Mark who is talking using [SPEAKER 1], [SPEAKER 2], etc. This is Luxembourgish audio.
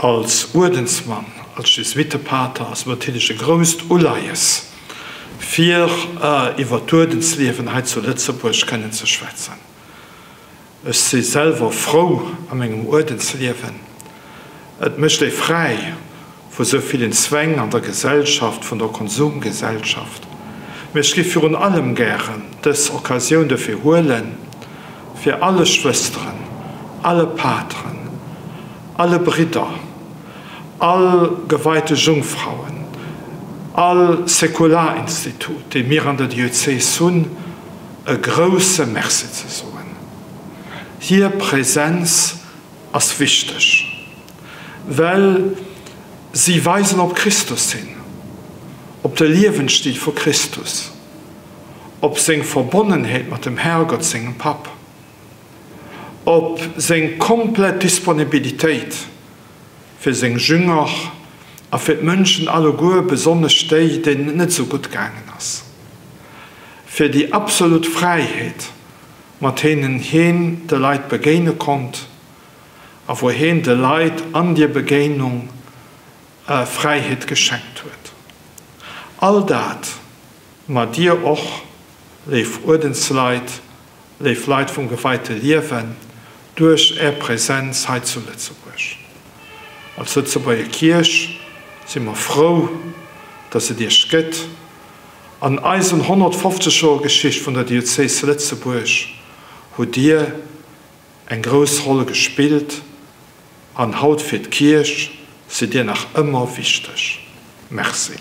[SPEAKER 1] Als Uerdensmann, als Jesuittepater ass et mir natierlech e grousst Uleies, fir iwwer d'Uerdensliewen hei zu Lëtzebuerg kënnen ze schwätzen. Ech si selwer frou a mengem Uerdensliewen. Et mécht ee fräi vu sou villen Zwäng an der Gesellschaft, vun der Konsumgesellschaft. Mee ech giff virun allem gären dës Occasioun dofir huelen, fir alle Schwësteren, alle Pateren, alle Bridder, all geweite Jungfrauen, all Säkularinstitut, déi mir an der Diözes hunn, e grousse Merci ze soen. Hir Präsenz ass wichteg, well si weisen op Christus hin, op de Liewensstil vu Christus, op seng Verbonnenheet mat dem Herrgott, sengem Papp, op seng komplett Disponibilitéit fir seng Jünger a fir d'Mënschen alleguer, besonnesch déi, deenen et net esou gutt gaangen ass. Fir déi absolut Fräiheet, mat deenen hien de Leit begéine konnt a wou hien de Leit an dier Begéinung Fräiheet geschenkt huet. All dat mat dir och, léif Uerdensleit, léif Leit vum geweite Liewen, duerch Är Präsenz hei zu Lëtzebuerg. Als Lëtzebuerger Kierch si mer frou, dass et Iech gëtt. An eisen 150 Joer Geschicht vun der Diözes Lëtzebuerg hutt Dir eng grouss Roll gespillt an haut fir d'Kierch sidd Dir nach ëmmer wichteg. Merci.